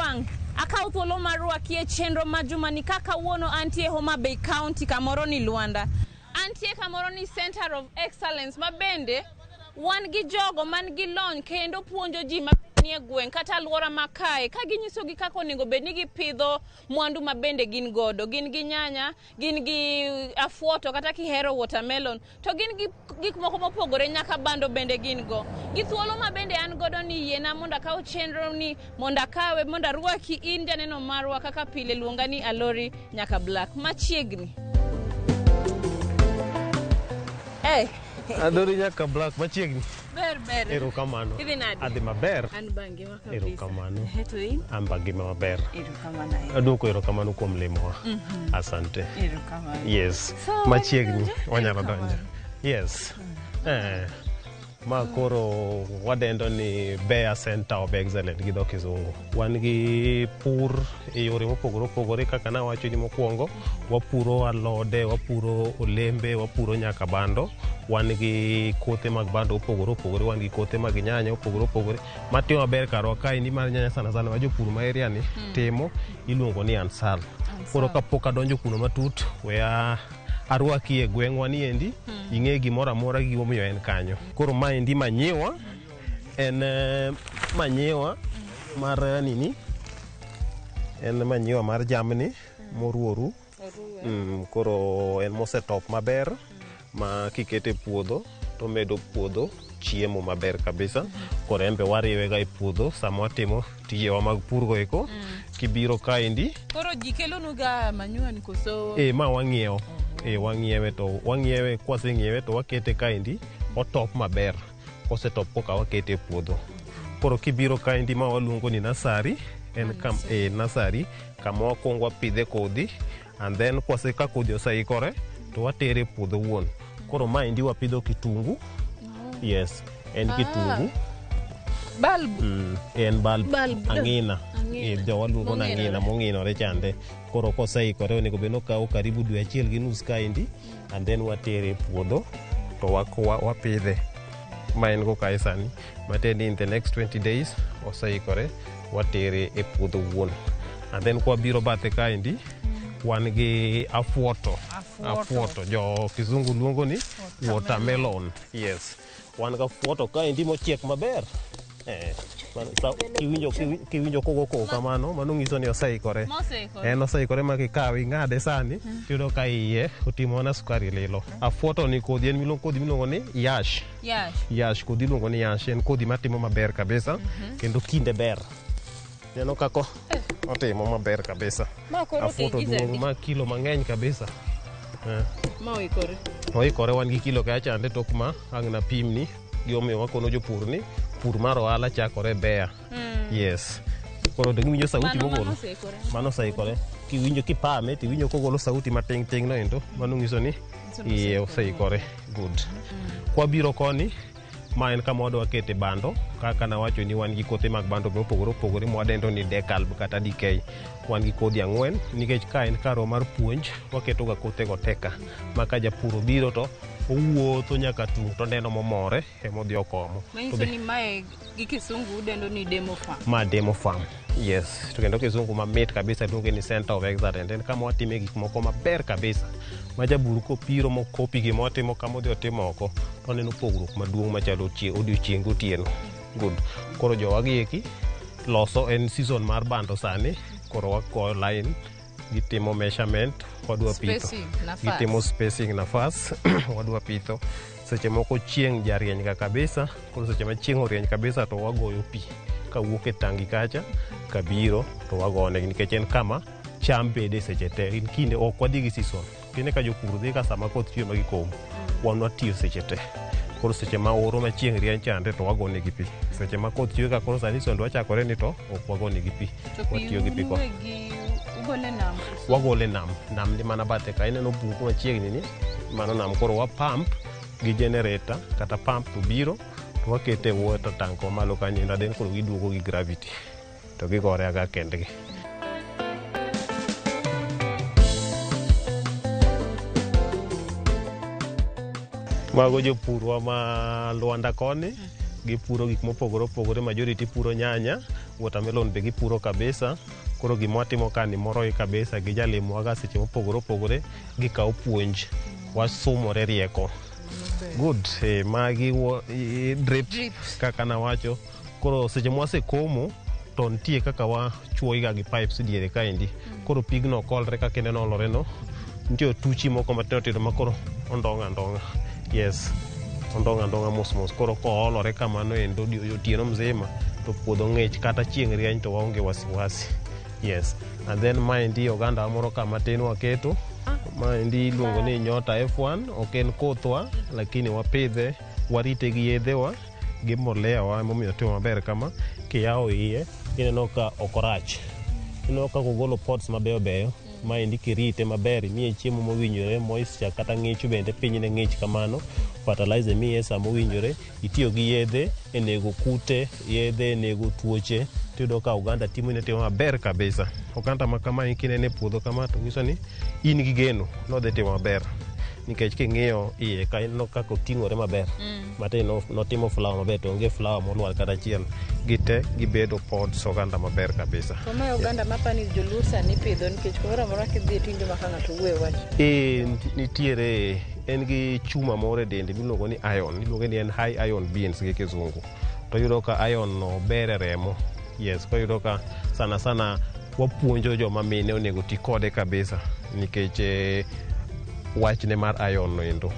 wang' akaw thuolo mar rwaki e chenro ma jumani ka kawuono antie Homa Bay County kamoro ni Luanda. Antie kamoro ni Center of Excellence ma bende wan gi jogo man gi lony kendo puonjo ji ma nie gweng' kata alwora ma kae ka ginyisogi kaka onego bed ni gipidho mwandu ma bende gin godo. Gin gi nyanya, gin gi afuoto kata kihero watermelon to gin gi gik moko mopogore nyaka bando bende gin go. Gi thuolo ma bende an godo ni yiena mondo akaw chenro ni mondo akawe mondo arwaki in janeno marwa kaka pile luonga ni Alori nyaka Black machiegni. Hey. Adori nyaka Black machiegni. Ber ber. Erokamano. Idhi nade? Adhi maber. An ba ngima kabisa. Erokamano. Ehe, to in? An ba ngima maber. Erokamano ahinya. Aduoko erokamano kuom limowa. Asante. Erokamano. Yes. So, Machiegni wanyalo wanyalo donjo. Yes. Eh. Ma koro wadendo ni Bear Center of Excellence gi dho kizungu. Wan gi pur e yore mopogore opogore kaka nawacho ni mokwongo, wapuro alode, wapuro olembe, wapuro nyaka bando. Wan gi kothe mag bando opogore opogore, wan gi kothe mag nyanya opogore opogore. Matimo maber karwa kaendi mar nyanya sana sana ma jopur ma area ni timo iluongo ni Ansal. Koro kapok adonjo kuno matut, weya arwaki e gweng'wa ni endi ing'e gimoro amora gi gimomiyo en kanyo. Koro maendi manyiwa en manyiwa mar nini en manyiwa mar jamni moruoru. Koro en mosetop maber ma kikete e puodho to medo puodho chiemo maber kabisa. Koro en be wariwe ga e puodho sama watimo tijewa mag pur go eko. Kibiro kaendi Koro ji kelonu ga manure ni koso? E ma wang'iewo. E wang'iewe to wang'iewe kwaseng'iewe to wakete kaendi otop maber. Kosetop koka wakete e puodho. Koro kibiro kaendi ma waluongo ni nasari en kam, e nasari kama wakwongo wapidhe kodhi and then kwase ka kodhi oseikore to watere e puodho wuon. Koro maendi wapidho kitungu. Yes, en kitungu. Bulb. En bulb. Bulb. Ang'ina. Ang'ina. Jowa luongo ni Mong'inore. ang'ina mong'inore chande. Koro koseikore onego bed ni okawo karibu dwe achiel gi nus kaendi and then watere e puodho to wapidhe. Ma en go kae sani. Matiende ni in the next 20 days oseikore watere e puodho wuon. And then kwabiro bathe kaendi wan gi afuoto. Afuoto. Jo kizungu luongo ni watermelon. Yes. Wan gi afuoto kaendi mochiek maber. Kiwinjo kogo koko kamano, mano nyiso ni oseikore. Moseikore. En oseikore ma kikawe ing'ade sani, tiyudo ka iye otimo mana sukari lilo. Afuoto ni kodhi en kodhi miluongo ni yash. Yash. Yash, kodhi iluongo ni yash, en kodhi matimo maber kabisa, kendo kinde ber. Neno kako otimo maber kabisa. Ma koro Afuoto keji duong' zadi. ma kilo mang'eny kabisa. Ma oikore. Oikore wan gi kilo kacha chande tok ma ang' napimni gimomiyo wakono jopur ni pur mar ohala chakore Beya. Yes. Koro to giwinjo sauti Mano mogolo. mano oseikore. Mano oseikore. Kiwinjo kipame tiwinjo kogolo sauti mating ting no endo, mano nyiso ni iye oseikore. Good. Kwabiro koni, ma en kama wadwa kete bando, kaka nawacho ni wan gi kothe mag bando mopogore opogore mwadendo ni Dekalb kata DK. Wan gi kodhi 4 nikech ka en karwa mar puonj, waketo ga kothe go teka. Ma ka japur obiro to owuotho nyaka tung' to oneno momore emodhi okomo. Manyiso ni mae gi kisungu udendo ni demo farm. Ma demo farm. Yes. To kendo kizungu mamit kabisa iluonge ni Center of Excellence. En kama watime gik moko maber kabisa. Ma jabur kopiro mokopi gima watimo kama odhi otimo oko, to oneno pogruok maduong' machalo odiochieng' gotieno. Good. Koro jowa gi eki loso en season mar bando sani, koro wagoyo line, gitimo measurement, wadwa pitho. Spacing, nafas. Gitimo spacing nafas, wadwa pitho. Seche moko chieng' jarieny ga kabisa, koro seche ma chieng' orieny kabisa to wagoyo pi kawuok e tangi kacha kabiro to wagonegi nikech en kama cham bede seche te. En kinde ok wadhi gi season. Kinde ka jopur dhi ka sama koth chwe ma gikomo, wan watiyo seche te. Koro seche ma oro ma chieng' rieny chande to wagonegi pi. Seche ma koth chwe ka koro sani season dwa chakore ni to ok wagonegi pi. To pi Watiyo gi pi ko. uwegi ugole nam? Wagole nam. Nam ni mana bathe ka ineno bungu machiegni ni, mano nam. Koro wa pump gi generator kata pump to biro to wakete e water tank wa malo kanyo endo, then koro giduogo gi gravity to gigore aga kendgi. Mago jopurwa ma Luanda koni, gipuro gik mopogore opogore, majority puro nyanya. Watermelon be gipuro kabisa. Koro gima watimo ka ni morogi kabisa, gijalimowaga seche mopogore opogore, gikawo puonj, wasumore rieko. Good. Magi drip, Drips. Kaka nawacho. Koro seche mwasekomo to nitie kaka wachuoyiga gi pipes diere kaendi. Koro pigno ok olre kaka ineno olore no. Nitie otuchi moko matindo tindo ma koro ondong' andong'a. Yes. Ondong' andong'a mos mos. Koro koolore kamano endo otieno mzima to puodho ng'ich kata chieng' rieny to waonge wasiwasi. Yes. And then maendi oganda moro ka matin waketo. Maendi iluongo ni Nyota F1, ok en kothwa, lakini wapidhe, warite gi yedhewa, gi mbolea wa emomiyo otimo maber kama. Kiyawo iye, ineno ka ok orach. Ineno ka ogolo pods mabeyo beyo. Maendi kirite maber, imiye chiemo mowinjore, moisture kata ng'ich bende pinyne ng'ich kamano. Fertilizer imiye sa mowinjore, itiyo gi yedhe e nego kute, yedhe e nego tuoche. Tiyudo ka oganda timo ne timo maber kabisa. Oganda ma kamae kinene e puodho kama to nyiso ni in gi geno nodhi timo maber. Nikech king'iyo iye ka ineno kaka oting'ore maber. Matin notimo flower maber to onge flower molwar kata achiel. Gite gibedo pods oganda maber kabisa. To mae oganda mapani joluo sani pidho nikech kumoro amora kidhi to iwinjo ma ka ng'ato wuoyo wach. Nitiere en gi chuma moro e dende miluongo ni iron, iluonge ni en high iron beans gi kizungu. To iyudo ka iron no ber e remo. Yes, koro iyudo ka sana sana wapuonjo joma mine onego ti kode kabisa nikech wachne mar iron no endo.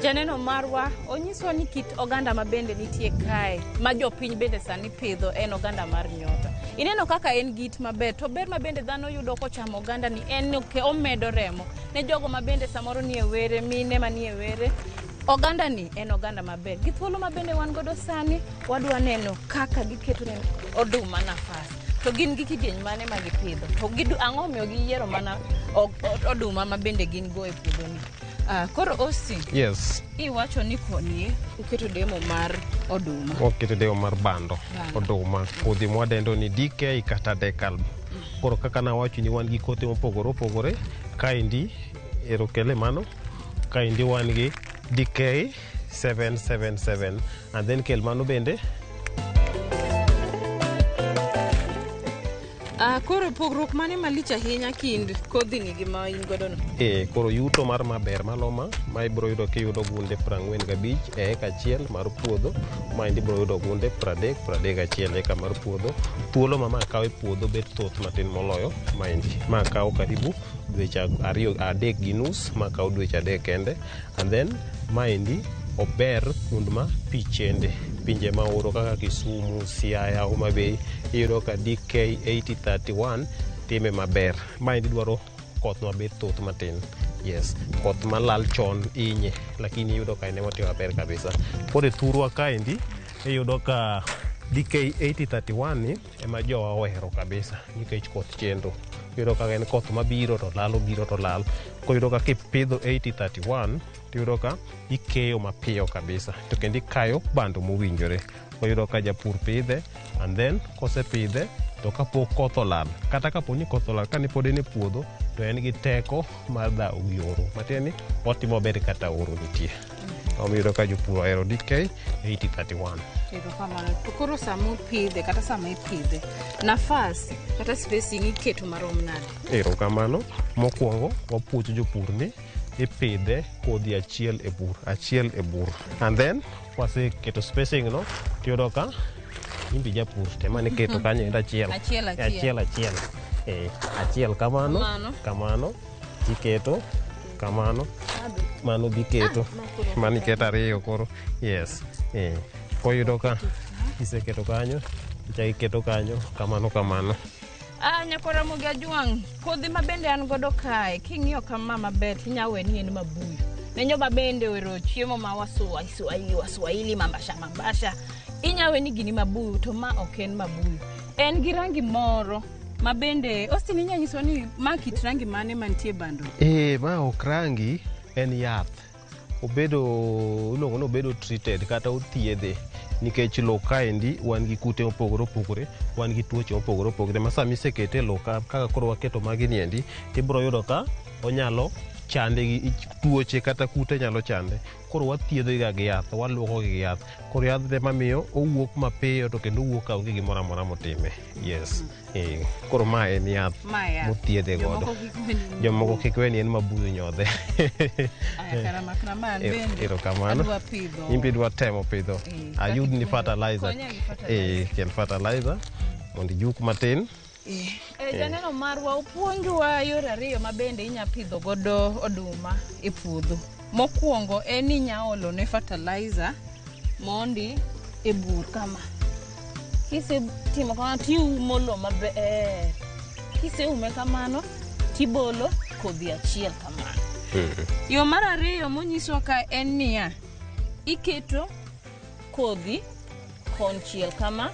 Janeno marwa onyiswa ni kit oganda ma bende nitie kae ma jopiny bende sani pidho en oganda mar Nyota. Ineno kaka en git maber to ber ma bende dhano yudo kochamo oganda ni en ni omedo remo ne jogo ma bende samoro nie were, mine manie were. Oganda ni en oganda maber. Gi thuolo ma bende wan godo sani wadwa neno kaka giketo ne oduma nafas. To gin gi kidieny mane ma gipidho? To ang'o omiyo giyiero mana oduma ma bende gin go e puodho ni? Koro Austin, Yes. iwacho ni koni uketo demo mar oduma. Waketo demo mar bando, Bando. Oduma, kodhi mwadendo ni DK kata Dekalb. Koro kaka nawacho ni wan gi kothe mopogore opogore, kaendi ero kele mano, kaendi wan gi DK 777 and then kel mano bende. Koro pogruok mane malich ahinya kind kodhi ni gi ma in godo no? Koro yuto mar maber malo ma ibiro yudo kiyudo gunde 45 e eka achiel mar puodho, maendi ibiro yudo gunde 30 31 e eka mar puodho. Thuolo ma kawo e puodho bet thoth matin moloyo maendi. Ma kawo karibu dweche 2 3.5, ma kawo dweche 3 kende. And then maendi ober kuond ma pi chende. Pinje ma oro kaka Kisumu, Siaya, Homa Bay, iyudo ka DK 8031 time maber. Maendi dwaro koth mabet thoth matin. Yes, koth malal chon inye, lakini iyudo ka en ema otimo maber kabisa. Koro e thurwa kaendi, iyudo ka DK 8031 ni ema jowa ohero kabisa nikech koth chendo. Iyudo ka en koth mabiro to lal, obiro to lal. Koro iyudo ka kipidho 8031 tiyudo ka ikeyo mapiyo kabisa to kendo ikayo bando mowinjore. Koro iyudo ka japur pidhe and then kosepidhe to kapok koth olal, kata kapo ni koth olal kane pod en e puodho to en gi teko mar dhawo gi oro. Matiende ni otimo maber kata oro nitie. Omiyo iyudo ka jopur ohero DK 8031. Erokamano. To koro sama upidhe kata sama ipidhe, nafas kata spacing iketo marom nade? Erokamano. Mokwongo wapuonjo jopur ni ipidhe kodhi achiel e bur, achiel e bur. And then waseketo spacing no tiyudo ka imbi japur tema ni keto kanyo endo achiel. Achiel, achiel. Achiel, achiel. Achiel kamano, Kamano. kamano, iketo, kamano, mano bi keto. Mano iketo ariyo koro. Yes. Koyudo ka iseketo kanyo, ichako iketo kanyo, kamano kamano. Nyakwa Ramogi Ajwang', kodhi ma bende an godo kae, king'iyo kama maber tinya we ni en mabuyu. Ne joma bende ohero chiemo ma waswahili, mambasha mambasha, inya we ni gini mabuyu to ma ok en mabuyu. En gi rangi moro ma bende, Austin inya nyiso ni ma kit rangi mane mantie bando? Ma ok rangi, en yath. Obedo, iluongo ni obedo treated kata othiedhe nikech lowo kaendi wan gi kute mopogore opogore, wan gi tuoche mopogore opogore ma sama isekete e lowo kaka koro waketo magi niendi, tibiro yudo ka onyalo Ichande gi tuoche kata kute nyalo chande. Koro wathiedho ga gi yath, waluoko gi yath. Koro yath ema miyo owuok mapiyo to kendo owuok ka onge gimoro amora motime. Yes. Koro ma en yath mothiedhe godo. Jomoko kik we ni en mabuyu nyodhe. Erokamano. In be idwa temo pidho. Ayudni fertilizer. Kel fertilizer mondo ijuk matin. Janeno marwa opuonjwa yore ariyo ma bende inya pidho godo oduma e puodho. Mokwongo en ni inya olo ne fertilizer mondi e bur kama. Kisetimo kamano tiumo lo maber. Kiseume kamano tibolo kodhi achiel kamano. Yo mar ariyo monyiswa ka en niya, iketo kodhi konchiel kama,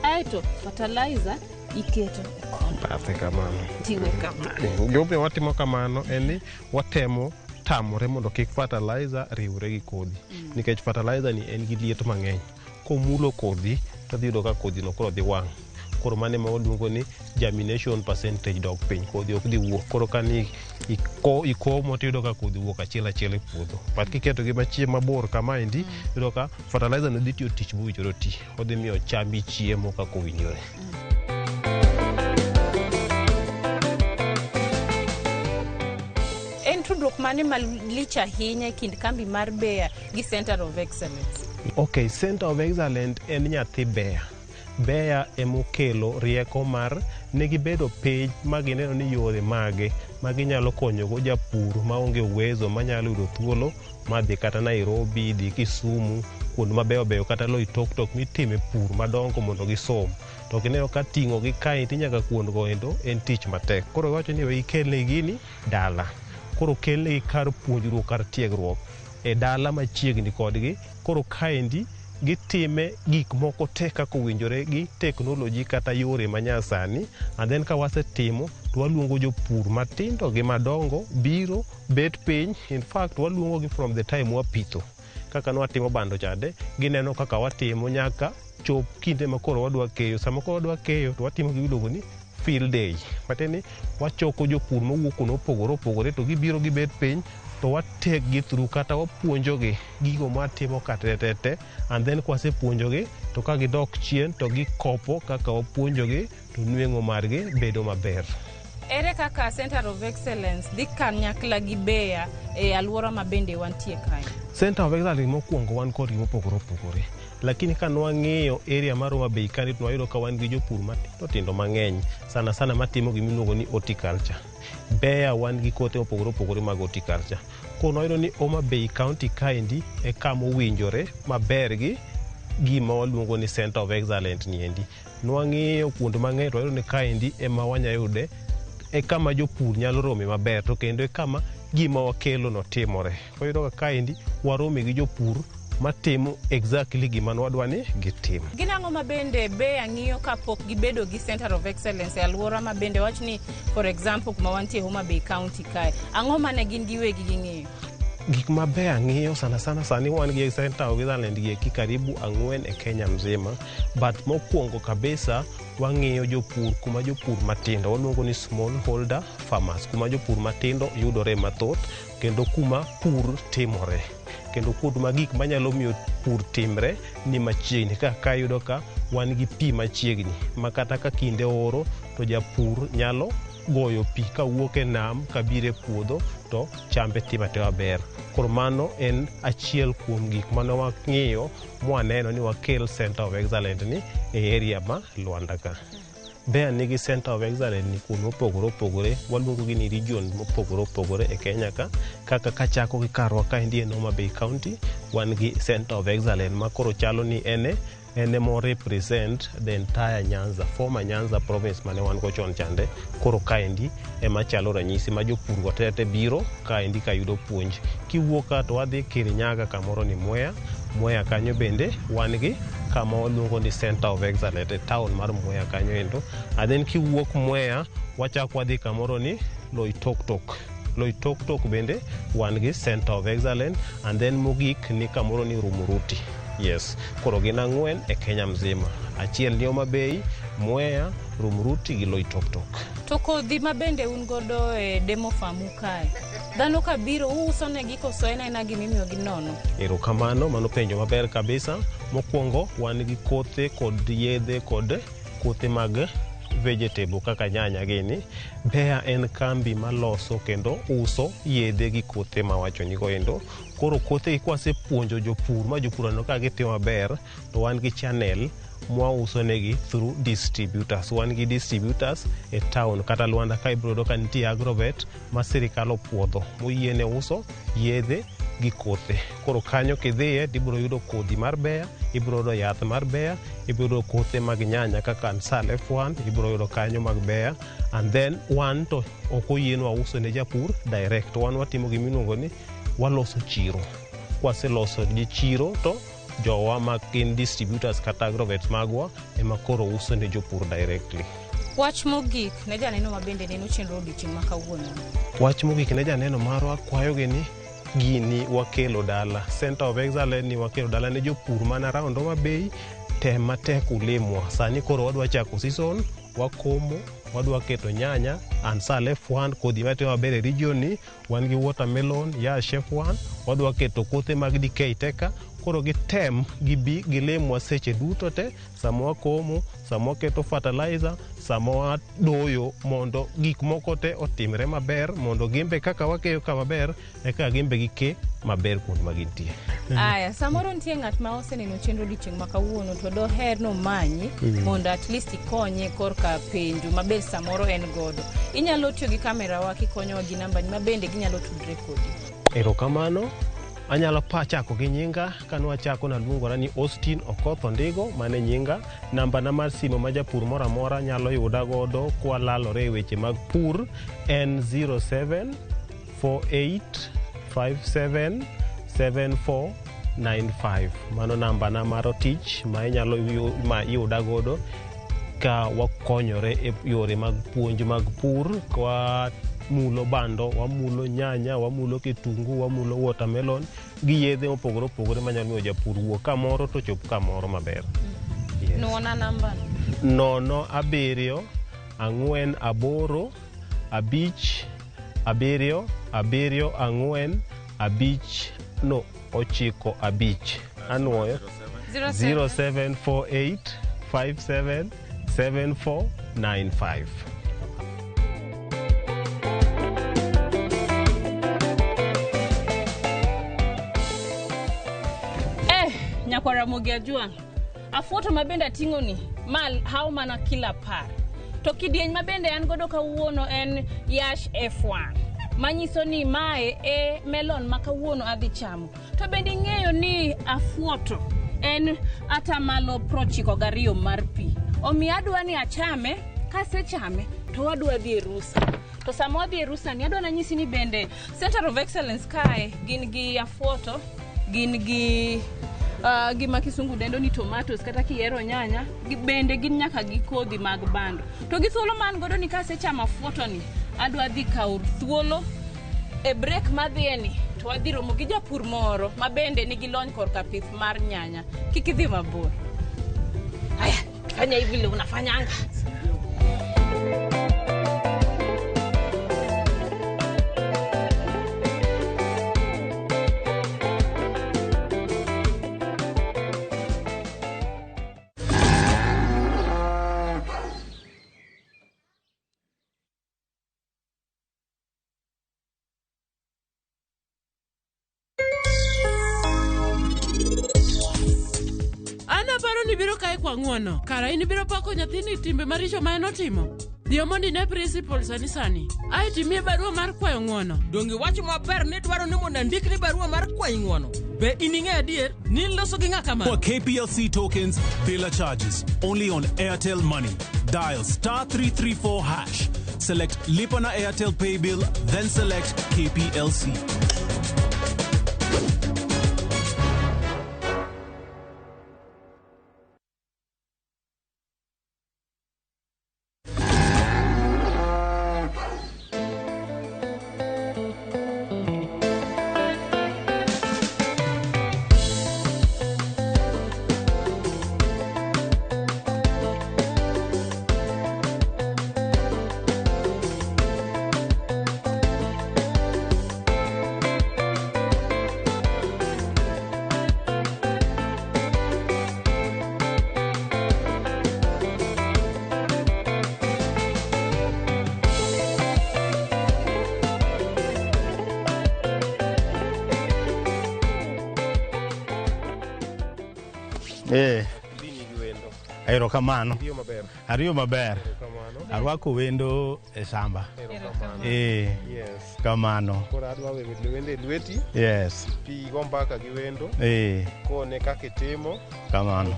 aeto fertilizer iketo e kona. Bathe kamano. Tiwe kamano. Gimomiyo watimo kamano en ni watemo tamore mondo kik fertilizer riwre gi kodhi. Nikech fertilizer ni en gi liet mang'eny. Komulo kodhi to dhi yudo ka kodhi no koro dhi wang'. Koro mano ema waluongo ni germination percentage dok piny. Kodhi ok dhi wuok. Koro ka ni ikomo tiyudo ka kodhi wuok achiel achiel e puodho. But kiketo gi machiegni mabor kamaendi, iyudo ka fertilizer no dhi tiyo tich mowinjore oti. Odhi miyo chambi chiemo kaka owinjore. En tudruok mane malich ahinya e kind kambi mar Bayer gi Center of Excellence? Ok, Center of Excellence en nyathi Bayer. Bayer emokelo rieko mar negibedo piny ma gineno ni yore mage ma ginyalo konyogo japur maonge uwezo manyalo yudo thuolo madhi kata Nairobi, dhi Kisumu, kuond mabeyo beyo kata Loitoktok mitime pur madongo mondo gisom. To gineno ka ting'o gi kaendi nyaka kuond go endo en tich matek. Koro giwacho ni we ikelnegi gini dala. Koro kelnegi kar puonjruok, kar tiegruok e dala machiegni kodgi. Koro kaendi gitime gik moko te kaka owinjore gi teknoloji kata yore manyasani. And then ka wasetimo to waluongo jopur matindo gi madongo biro bet piny. In fact waluongo gi from the time wapitho. Kaka nwatimo bando chande, gineno kaka watimo nyaka chop kinde ma koro wadwa keyo. Sama koro wadwa keyo to watimo gima iluongo ni field day. Matiende ni wachoko jopur mowuok kuonde mopogore opogore to gibiro gibet piny to wa take gi through kata wapuonjogi gigo mwatimo ka te te te and then kwasepuonjogi to ka gidok chien to gikopo kaka wapuonjogi to nweng'o margi bedo maber. Ere kaka Center of Excellence dhi kanyakla gi Bayer e alwora ma bende wantie kae? Center of Excellence mokwongo wan kodgi mopogore opogore. Lakini ka nwang'iyo area mar Homa Bay kani to wayudo ka wan gi jopur matindo tindo mang'eny sana sana matimo gima iluongo ni horticulture. Bayer wan gi kothe mopogore opogore mag horticulture. Koro nwayudo ni Homa Bay County kaendi e kama owinjore maber gi gima waluongo ni Center of Excellence ni endi. Nwang'iyo kuonde mang'eny to wayudo ni kaendi ema wanya yude e kama jopur nyalo rome maber to kendo e kama gima wakelo no timore. Koro iyudo ka kaendi warome gi jopur matimo exactly gima nwadwa ni gitim. Gin ang'o ma bende Bayer ng'iyo kapok gibedo gi Center of Excellence e alwora ma bende wach ni for example kuma wantie Homa Bay County kae, ang'o mane gin giwegi ging'iyo? Gik ma Bayer ng'iyo sana sana sani wan gi Center of Excellence gi eki karibu 4 e Kenya mzima but mokwongo kabisa wang'iyo jopur kuma jopur matindo waluongo ni small holder farmers kuma jopur matindo yudore mathoth kendo kuma pur timore kendo kuond ma gik manyalo miyo pur timre ni machiegni kaka iyudo ka wan gi pi machiegni ma kata ka kinde oro to japur nyalo goyo pi kawuok e nam kabiro e puodho to chambe timo atima maber. Koro mano en achiel kuom gik mane wang'iyo mwaneno ni wakel Center of Excellence ni e area ma Luanda ka. Bayer nigi Center of Excellence ni kuonde mopogore opogore, waluongo gi ni region mopogore opogore e Kenya ka. Kaka kachako gi karwa kaendi en Homa Bay County, wan gi Center of Excellence ma koro chalo ni en emo represent the entire Nyanza, former Nyanza province mane wan go chon chande. Koro kaendi ema chalo ranyisi ma jopur go te te biro kaendi kayudo puonj. Kiwuok ka to wadhi Kirinyaga kamoro ni Mwea, Mwea kanyo bende wan gi kama waluongo ni Center of Excellence e town mar Mwea kanyo endo. And then kiwuok Mwea wachak wadhi kamoro ni Loitoktok. Loitoktok bende wan gi Center of Excellence and then mogik ni kamoro ni Rumuruti. Yes, koro gin ang'wen e Kenya mzima. Achiel ni Homa Bay, Mwea, Rumuruti gi Loitoktok. To kodhi ma bende un godo e demo farm kae, dhano ka biro uuso negi koso en aena gima imiyogi nono? Erokamano, mano penjo maber kabisa. Mokwongo wan gi kothe kod yedhe kod kothe mag vegetable kaka nyanya gini. Bayer en kambi maloso kendo uso yedhe gi kothe mawacho nigo endo. Koro kothe gi kwasepuonjo jopur ma jopur oneno ka gitimo maber, to wan gi channel mwauso negi through distributors. Wan gi distributors e town kata Luanda ka ibiro yudo ka nitie agrovet ma sirikal opuodho moyiene uso yedhe gi kothe. Koro kanyo kidhiye tibiro yudo kodhi mar Bayer, ibiro yudo yath mar Bayer, ibiro yudo kothe mag nyanya kaka Ansal F1, ibiro yudo kanyo mag Bayer. And then wan to ok oyienwa uso ne japur direct. Wan watimo gimiluongo ni waloso chiro. Kwaseloso gi chiro to jowa ma gin distributors kata agrovets magwa ema koro uso ne jopur directly. Wach mogik ne janeno ma bende neno chenro odiochieng' ma kawuono. Wach mogik ne janeno marwa kwayogi ni gini wakelo dala. Center of Excellence ni wakelo dala ne jopur man around Homa Bay, tem matek ulimwa. Sani koro wadwa chako season, wakomo, wadwa keto nyanya, Ansal F1 kodhi matimo maber e region ni, wan gi watermelon, Yash F1, wadwa keto kothe mag DK Teka. Koro gitem gibi gilimwa seche duto te, sama wakomo, sama waketo fertilizer, sama wadoyo mondo gik moko te otimre maber, mondo gimbe kaka wakeyo ka maber, eka gimbe gike maber kuonde ma gintie. Aya, samoro nitie ng'at ma oseneno chenro odiochieng' ma kawuono to doher nomanyi mondo at least ikonye korka penjo maber samoro en godo. Inyalo tiyo gi kamera wa kikonyowa gi nambani ma bende ginyalo tudre kodi. Erokamano. Anyalo pa chako gi nyinga kanwachako naluongora ni Austin Okoth Ondigo, mane nyinga. Namba na mar simu ma japur moro amora nyalo yuda godo kwalalore e weche mag pur en 0748577495. Mano namba na mar tich ma inyalo ma yuda godo ka wakonyore e yore mag puonj mag pur kwa mulo bando, wamulo nyanya, wamulo kitungu, wamulo watermelon gi yedhe mopogore opogore manyalo miyo japur wuok kamoro to chop kamoro maber. Yes. Nuona namba. 0 7 4 8 5 7 7 4 5 no 9 5 anuoyo 0748 57 7495. Nyakwar Ramogi Ajwang', afuoto ma bende ating'o ni ma hawo mana kilo 10. To kidieny ma bende an godo kawuono en Yash F1. Manyiso ni mae e melon ma kawuono adhi chamo. To bende ing'eyo ni afuoto en atamalo 92 mar pi. Omiyo adwa ni achame, kasechame to wadwa dhi e rusa. To sama wadhi e rusa ni adwa nanyisi ni bende Center of Excellence kae gin gi afuoto, gin gi gima kisungu dendo ni tomatoes kata kihero nyanya bende gin nyaka gi kodhi mag bando. To gi thuolo man godo ni kasechamo afuoto ni adwa dhi kawo thuolo e break madhiye ni to wadhi romo gi japur moro ma bende nigi lony korka pith mar nyanya. Kik idhi mabor. Aya, fanya hivi vile unafanyanga. An aparo ni biro kae kwa ng'uono. Kara in ibiro pako nyathini timbe maricho ma en otimo. Dhiyo mondo ine principal sani sani. Ae timiye barua mar kwayo ng'uono. Donge iwacho maber ni dwaro ni mondo andikni barua mar kwayi ng'uono? Be in ing'eyo adier ni loso gi ng'a kamano? For KPLC tokens, Bila charges. Only on Airtel Money. Dial star 334 hash. Select Lipana Airtel Pay Bill, then select KPLC. Dini gi wendo. Erokamano. Riyo maber. Ariyo maber. Erokamano. Arwako wendo e shamba. Erokamano. Yes. Kamano. Koro adwa weyo wendo e lweti. Yes. Pi go mbaka gi wendo. Kone kaka itimo. Kamano.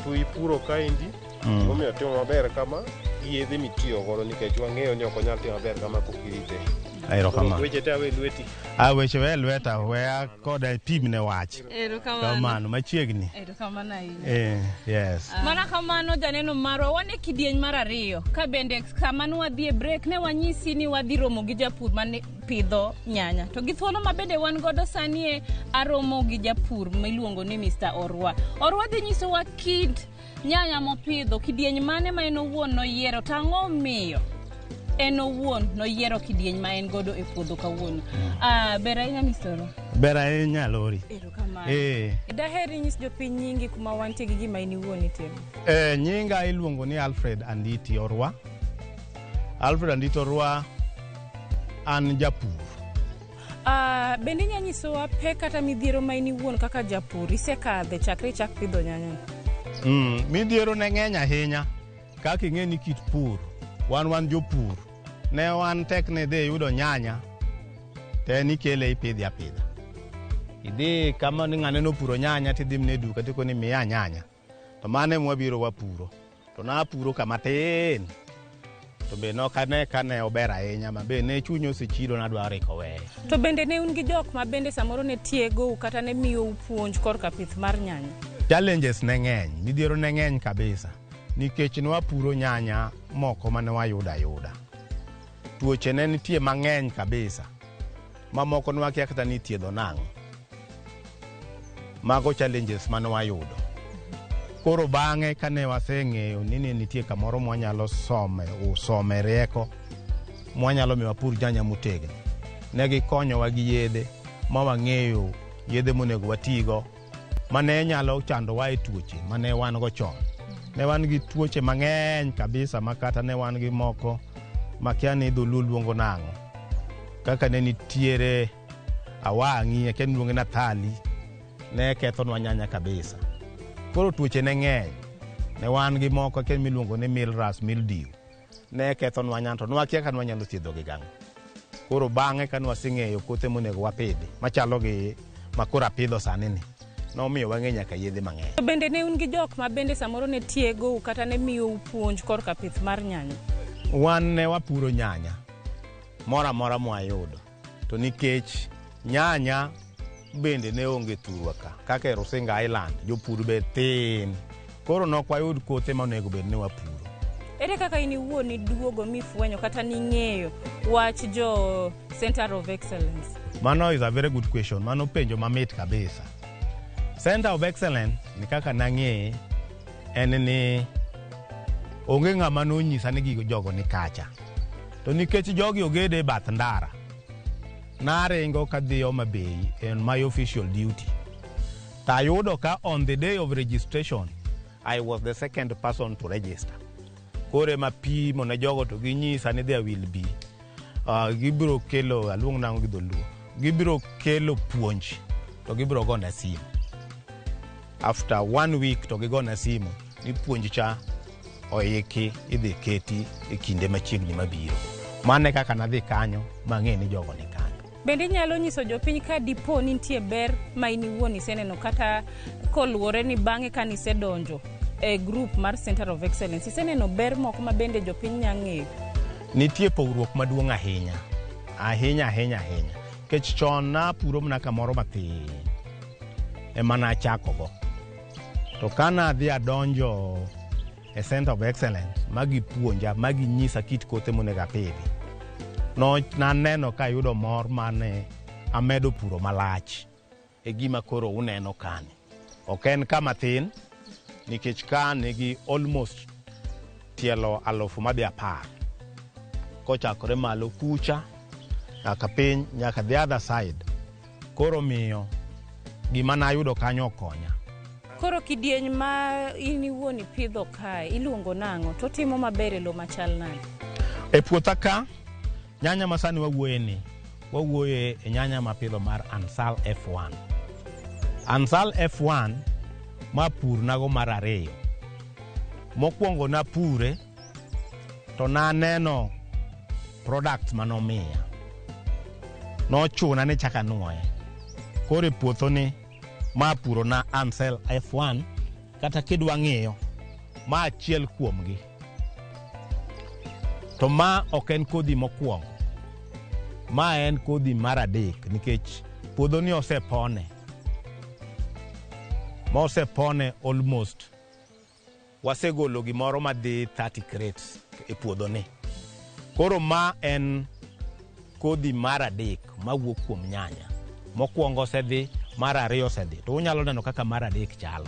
Kodhi ipuro kaendi. Gimomiyo timo maber kama gi yedhe mitiyo godo nikech wang'eyo ni ok onyal timo maber kama kok irite. Erokamano. Weche te awe lweti. A weche we lweta weya koda pimne wach. Kamano machiegni. Erokamano ahinya. Yes. Mana kamano janeno marwa wan e kidieny mar ariyo ka bende kama ne wadhi e break ne wanyisi ni wadhi romo gi japur mane pidho nyanya to gi thuolo ma bende wan godo sani e aromo gi japur miluongo ni Mr. Orwa. Orwa dhi nyisowa kit nyanya mopidho kidieny mane ma en owuon noyiero to ang'o miyo en owuon noyiero kidieny ma en godo e puodho kawuono. Ber ahinya Mr. Orwa. Ber ahinya Lori. Erokamano. Daher inyis jopiny nyingi kuma wantie gi gima in iwuon itimo. Nyinga iluongo ni Alfred Anditi Orwa. Alfred Anditi Orwa an japur. Bende inya nyisowa pek kata midhiero ma in iwuon kaka japur isekadhe chakre ichak pidho nyanya? Midhiero ne ng'eny ahinya kaka ing'e ni kit pur wan jopur ne wan tek ni idhi yudo nyanya to en ikele ipidhe apidha. Idhi kama ni ng'ane nopuro nyanya tidhi mne e duka tikoni miya nyanya to mano ema wabiro wapuro to napuro kama tin to be nok ane ka ne ober ahinya ma be ne chunya osechido nadwa riko weye. To bende ne un gi jok ma bende samoro ne tiegou kata ne miyou puonj korka pith mar nyanya? Challenges ne ng'eny, midhiero ne ng'eny kabisa nikech ne wapuro nyanya moko mane wayudo ayuda. Tuoche ne nitie mang'eny kabisa mamoko ne wakia kata ni ithiedho nang'o. Mago challenges mane wayudo. Koro bang'e kane waseng'eyo ni ne nitie kamoro mwanyalo some rieko mwanyalo miyo wapur nyanya motegno. Ne gikonyowa gi yedhe ma wang'eyo yedhe monego watigo mane nyalo chandowa e tuoche mane wan go chon. Ne wan gi tuoche mang'eny kabisa ma kata ne wan gi moko makia ni dholuo luongo nang'o. Kaka ne nitiere awang'i akia ni iluonge nathali ne kethonwa nyanya kabisa. Koro tuoche ne ng'eny. Ne wan gi moko akia miluongo ni milras mildew. Ne kethonwa nyanya to nwakia ka nwanyalo thiedhogi gang'o. Koro bang'e ka nwaseng'eyo kothe monego wapidhi machalo gi makoro apidho sani ni nomiyo wang'e nyaka yedhe mang'eny. To bende ne un gi jok ma bende samoro ne tiegou kata ne miyou puonj korka pith mar nyanya? Wan ne wapuro nyanya moro amora mwayudo to nikech nyanya bende ne onge thurwa ka kaka e Rusinga Island jopur be thin koro nok wayud kothe monego bed ni wapuro. Ere kaka in iwuon iduogo mifwenyo kata ning'eyo wach jo Center of Excellence? Mano is a very good question. Mano penjo mamit kabisa. Center of Excellence ni kaka nang'eye en ni onge ng'ama nonyisa ni gigo jogo ni kacha. To nikech jogi ogedo e bath ndara, naringo kadhi Homa Bay en my official duty. Tayudo ka on the day of registration, I was the second person to register. Koro ema pimo ne jogo to ginyisa ni there will be gibiro kelo aluong nang'o gi dholuo gibiro kelo puonj to gibiro gona simu after 1 week to gigona simu ni puonj cha oiki idhi keti e kinde machiegni mabiro. Mano e kaka nadhi kanyo mang'e ni jogo ni kanyo. Bende inyalo nyiso jopiny ka dipo ni nitie ber ma in iwuon iseneno kata koluwore ni bang'e ka nisedonjo e group mar Center of Excellence iseneno ber moko ma bende jopiny nya ng'eyo? Nitie pogruok maduong' ahinya ahinya ahinya ahinya nikech chon napuro mana kamoro mathin ema nachakogo to ka nadhi adonjo e Center of Excellence magipuonja maginyisa kit kothe monego apidhi no naneno ka ayudo mor mane amedo puro malach e gima koro uneno kani. Ok en kama thin nikech ka nigi almost tielo 10,000 madhi 10 kochakore malo kucha nyaka piny nyaka the other side. Koro miyo gima nayudo kanyo okonya. Koro kidieny ma in iwuon ipidho kae iluongo nang'o to timo maber e lowo machal nade? E puotha ka nyanya ma sani wawuoye ni wawuoye e nyanya mapidho mar Ansal F1. Ansal F1 Ma pur nago mar ariyo. Mokwongo napure to naneno products manomiya. Nochuna ni chak anuoye. Koro e puothoni ma puro na Ansel F1 kata kidwa ng'iyo ma achiel kuomgi. To ma ok en kodhi mokwongo. Ma en kodhi mar adek nikech puodhoni osepone. Ma osepone almost wasegolo gimoro madhi 30 crates e puodhoni. Koro ma en kodhi mar adek mawuok kuom nyanya. Mokwongo osedhi, mar ariyo osedhi. To unyalo neno kaka mar adek chalo.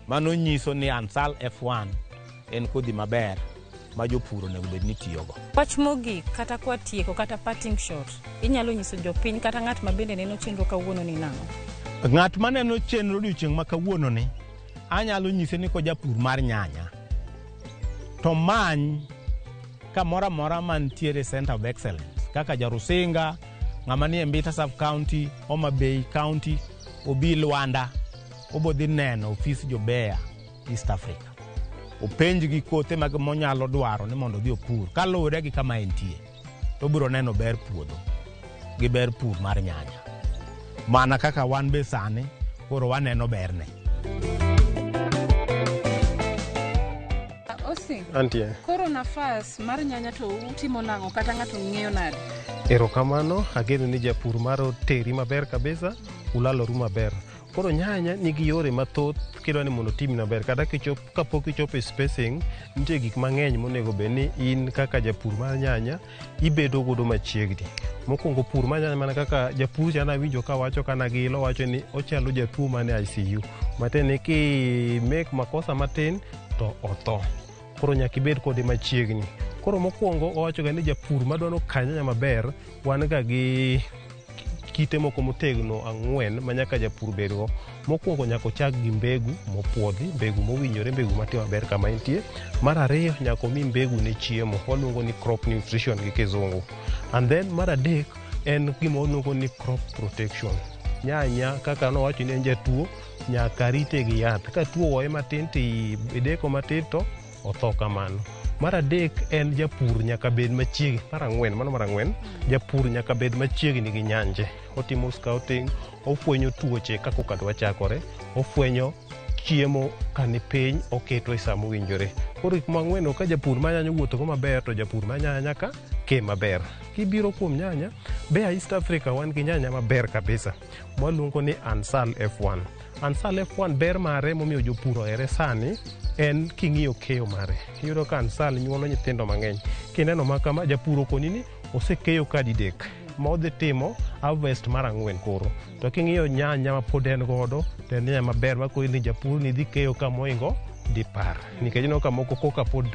Mano nyiso ni Ansal F1 en kodhi maber ma jopur onego bed ni tiyogo. Wach mogik kata kwatieko kata parting shot, inyalo nyiso jopiny kata ng'at ma bende neno chenro kawuono ni nang'o? Ng'at maneno chenro odiochieng' ma kawuono ni, anyalo nyise ni kojapur mar nyanya, to many kamoro amora mantiere Center of Excellence kaka Jarusinga, ng'ama nie Mbita Sub County, Homa Bay County, obi Luanda, obo dhi neno ofis jo Bayer East Africa. Openjgi kothe mag monyalo dwaro ni mondo odhi opur kaluwore gi kama entie, to obiro neno ber puodho gi ber pur mar nyanya. Mana kaka wan be sani koro waneno berne. Osi, Antie. koro nafas mar nyanya to utimo nang'o kata ng'ato ng'eyo nade? Erokamano, ageno ni japur mar oteri maber kabisa, ulaloru maber. Koro nyanya nigi yore mathoth kidwa ni mondo otimni maber kata kichop, kapok ichopo e spacing, nitie gik mang'eny monego bed ni in kaka japur mar nyanya ibedo godo machiegni. Mokwongo pur mar nyanya mana kaka japur cha nawinjo kawacho kana gilo wacho ni ochalo jatuo man e ICU. Matiende ni ki make makosa matin to otho. Koro nyaka ibed kode machiegni. Koro mokwongo owacho ga ni japur madwa noka nyanya maber, wan ga gi kite moko motegno ang'wen ma nyaka japur bedgo. Mokwongo nyaka ochak gi mbegu mopuodhi, mbegu mowinjore, mbegu matimo maber kama entie. Mar ariyo nyaka omi mbegu ne chiemo, waluongo ni crop nutrition gi kizungu. And then mar adek en gima waluongo ni crop protection. Nyanya kaka nowacho ni en jatuo, nyaka rite gi yath. Ka tuo ogoye matin to ideko matin to otho kamano. Mar adek en japur nyaka bed machiegni. Mar ang'wen, mano mar ang'wen, japur nyaka bed machiegni gi nyanje. Otimo scouting, ofwenyo tuoche kaka dwa chakore, ofwenyo chiemo kani piny oketo e saa mowinjore. Koro gik mang'wen ka japur ma nyanya owuotho go maber to japur ma nyanya nyaka ke maber. Kibiro kuom nyanya, Bayer East Africa wan gi nyanya maber kabisa mwaluongo ni Ansal F1. Ansal F1 ber mare momiyo jopur ohere sani en king'iyo keyo mare. Iyudo ka Ansal nyuolo nyithindo mang'eny. Kineno ma kama japur okoni ni osekeyo ka didek ma odhi timo harvest mar ang'wen koro. To king'iyo nyanya ma pod en godo to en nyanya maber makoni ni japur ni dhi keyo ka moingo dipar nikech ineno ka moko koka pod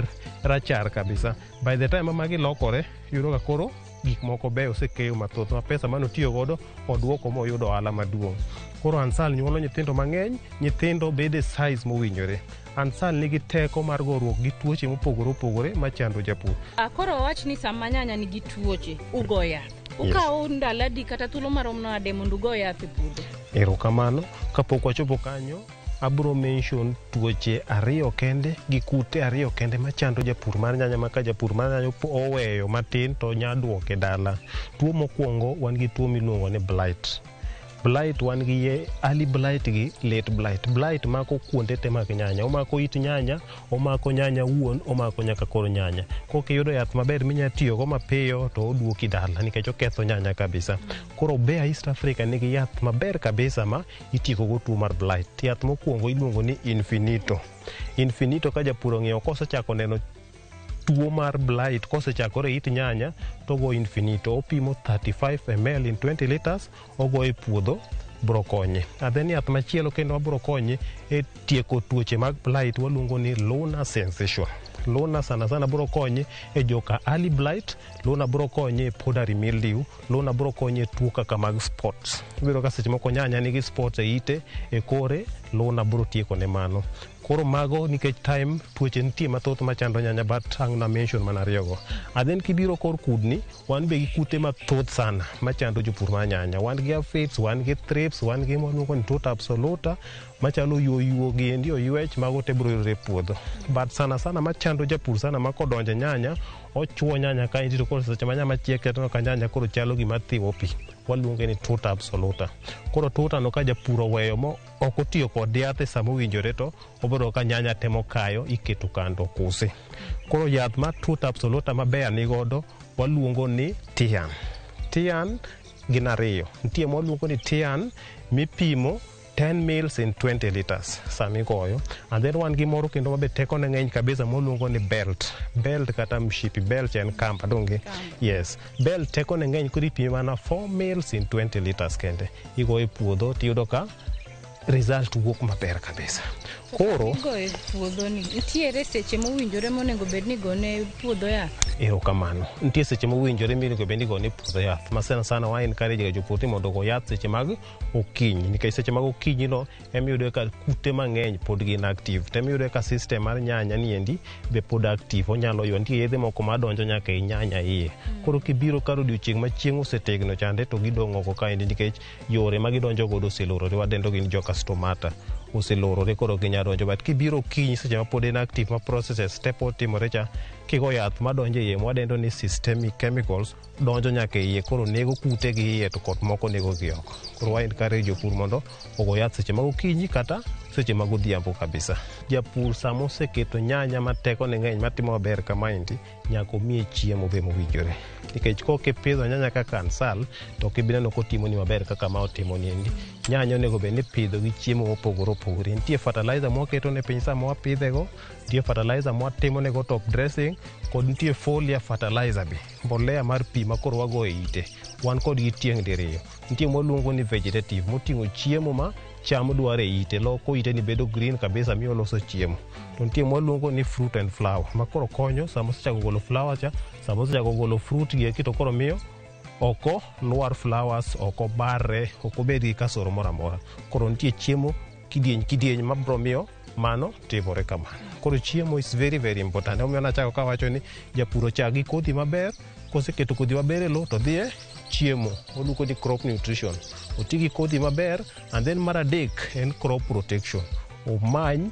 rachar kabisa. By the time ma magi lokore, iyudo ka koro gik moko beyo osekeyo mathoth ma pesa manotiyo godo oduoko moyudo ohala maduong'. Koro Ansal nyuolo nyithindo mang'eny, nyithindo bedo e size mowinjore. Ansal nigi teko mar goruok gi tuoche mopogore opogore machando japur. Koro wawach ni sama nyanya nigi tuoche, ugo yath. Ukawo ndalo adi kata thuolo marom nade mondo ugo yath e puodho? Erokamano. Kapok wachopo kanyo, abro mention tuoche ariyo kende gi kute ariyo kende machando japur mar nyanya ma ka japur mar nyanya oweyo matin to nya duoke dala. Tuo mokwongo wan gi tuo miluongo ni blight. Blight wan gi ye early blight gi late blight. Blight mako kuonde te mag nyanya. Omako it nyanya, omako nyanya wuon, omako nyaka kor nyanya. Kokiyudo yath maber minya tiyogo mapiyo to oduoki dala nikech oketho nyanya kabisa. Koro Bayer East Africa nigi yath maber kabisa ma itieko go tuo mar blight. Yath mokwongo iluongo ni Infinito. Infinito ka japur ong'iewo kosechako neno tuo mar blight kosechakore e it nyanya togo Infinito opimo 35 ml in 20 liters ogo e puodho bro konye. And then yath machielo kendo mabro konye e tieko tuoche mag blight waluongo ni Luna Sensation. Luna sana sana bro konye e joka early blight, Luna bro konye e powdery mildew, Luna bro konye e tuo kaka mag spots. Ibiro ka seche moko nyanya nigi spots e ite, e kore, Luna bro tieko ne mano. Koro mago nikech time tuoche nitie mathoth machando nyanya, but ang' na mention mana ariyogo. And then kibiro kor kudni, wan be gi kute mathoth sana machando jopur mar nyanya. Wan gi aphids, wan gi thrips, wan gi mwaluongo ni tuta absoluta machalo yuoyuo gi endi oywech, mago te biro yudore e puodho. But sana sana machando japur sana ma kodonjo e nyanya, ochuo nyanya kaendi, to koro seche ma nyanya chiek to ka nyanya koro chalo gima thiwo pi, waluonge ni tuta absoluta. Koro tuta no ka japur oweyo mo ok otiyo kod yath e sama owinjore, to obiro ka nyanya temo kayo iketo kando kusi. Koro yath mar tuta absoluta maber nigodo waluongo ni tian. Tian gin ariyo. Nitie mwaluongo ni tian mipimo 10 mils in 20 liters sami goyo, and then wan gi moro kendo mabe tekone ng'eny kabisa mwaluongo ni belt. Belt kata mshipi, belt en kamba donge? Yes, belt tekone ng'eny, koro ipime mana 4 mils in 20 liters kende, igoyo e puodho tiyudo ka result wuok maber kabisa. Koro igoyo e puodho ni nitiere seche mowinjore monego bed ni gone puodho yath? Erokamano. Nitie seche mowinjore minego bed ni igone puodho yath, ma sana sana wa encourage ga jopur ni mondo ogo yath seche mag okinyi, nikech seche mag okinyi no emiyudo ka kute mang'eny pod gin active, to emiyudo ka system mar nyanya ni endi be pod active, onyalo ywa. Nitie yedhe moko madonjo nyaka ei nyanya iye. Koro kibiro kar odiochieng' ma chieng' osetegno chande, to gidong' oko kaendi, nikech yore ma gidonjo godo oselorore, wadendo gin joka stomata oselorore, koro ok ginyal donjo. But kibiro okinyi seche ma pod en active, ma processes te pod timore cha, kigo yath madonjo e iye mwadendo ni systemic chemicals donjo nyaka e iye, koro nego kute gi iye to kod moko nego gi oko. Koro wa encourage jopur mondo ogo yath seche mag okinyi kata seche mag odhiambo kabisa. Japur sama oseketo nyanya ma tekone ng'eny matimo maber kamaendi, nyaka omiye chiemo be mowinjore, nikech kok ipidho nyanya kaka ansal to ok ibi neno kotimoni maber kaka ma otimoni endi. Nyanya onego bed ni ipidho gi chiemo mopogore opogore. Nitie fertilizer mwaketo ne piny sama wapidhego, nitie fertilizer mwatimonego top dressing, kod nitie foliar fertilizer be, mbolea mar pi ma koro wago e ite. Wan kodgi tieng' diriyo. Nitie mwaluongo ni vegetative moting'o chiemo ma cham dwaro e ite, loko ite ni bedo green kabisa, miyo loso chiemo. To nitie mwaluongo ni fruit and flower ma koro konyo sama osechako golo flower cha, sama osechako golo fruit gi eki, to koro miyo oko lwar flowers, ok obarre, ok obed gi kasoro moro amora. Koro nitie chiemo kidieny kidieny mabro miyo mano timore kamano. Koro chiemo is very very important. Emomiyo nachako kawacho ni japur ochak gi kodhi maber, koseketo kodhi maber e lowo to dhi e chiemo waluongo ni crop nutrition, oti gi kodhi maber, and then mar adek en crop protection, omany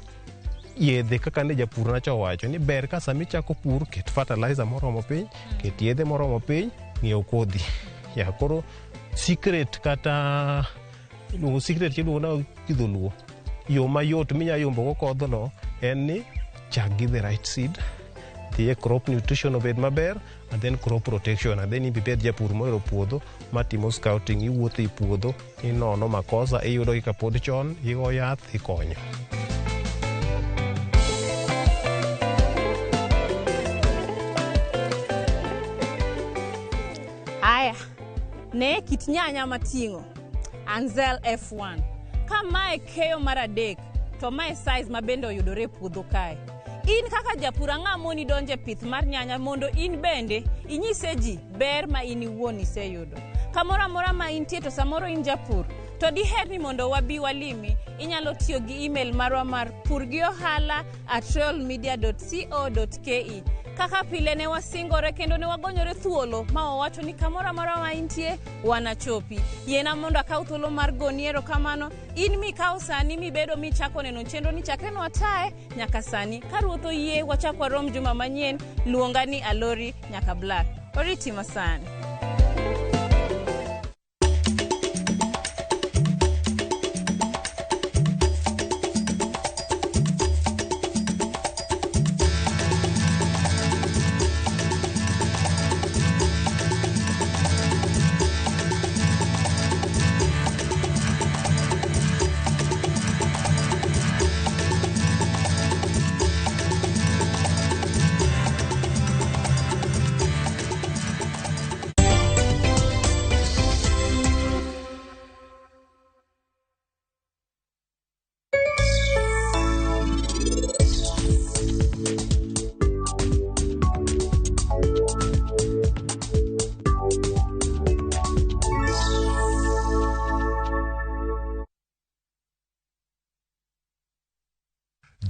yedhe kaka ne japur nacha owacho ni ber ka sama ichako pur, ket fertilizer moromo piny, ket yedhe moromo piny, ng'iew kodhi ya. Koro secret kata iluongo secret, iluongo na gi dholuo, yo mayot minya yombo go kodhno en ni chak gi the right seed, dhi e crop nutrition obed maber, and then crop protection, and then ibibed japur mohero puodho matimo scouting, iwuotho e puodho, inono makosa, iyudo gi kapod chon, igo yath, ikonyo. Aya, ne kit nyanya mating'o Anzel F1. Ka mae keyo mar adek, to mae size ma bende oyudore e puodho kae. In kaka japur, ang'o moni donjo e pith mar nyanya mondo in bende inyise ji ber ma in iwuon iseyudo? Kamoro amora ma intie, to samoro in japur to diher ni mondo wabi walimi, inyalo tiyo gi email marwa mar purgiohala@royalmedia.co.ke. Kaka pile ne wasingore kendo ne wagonyore thuolo ma wawacho ni kamoro amora ma intie wanachopi. Yiena mondo akaw thuolo mar goni erokamano in mikawo sani mibedo michako neno chenro ni chakre nwataye nyaka sani. Ka ruoth oyie, wachak warom juma manyien. Luonga ni Alori nyaka Black. Oriti masani.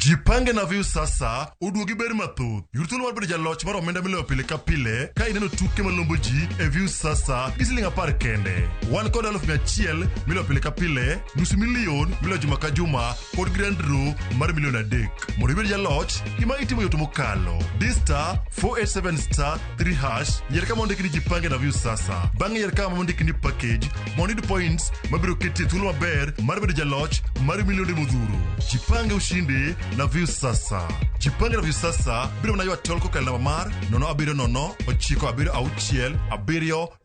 Jipange na Viusasa oduogi ber mathoth. Yud thuolo mar bedo jaloch mar omenda miloyo pile ka pile ka ineno tuke malombo ji e Viusasa gi siling 10 kende. Wan kod 100,000 miloyo pile ka pile, nusu milion miloyo juma ka juma kod grand draw mar milion 3. Mondo ibed jaloch, gima itimo yot mokalo. Di star 487 star 3 hash, yier kama ondiki ni Jipange na Viusasa. Bang'e yier kama ondiki ni package mondo iyud points mabiro keti e thuolo maber mar bedo jaloch mar milionde modhuro. Jipange ushinde na Viusasa. Jipange na Viusasa biro mana ywa tol kokalo namba mar 070 976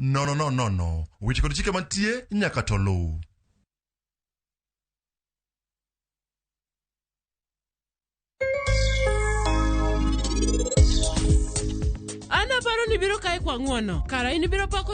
7000. Weche kod chike mantie nyaka to luw. An aparo ni biro kae kwa ng'uono. Kara in ibiro pako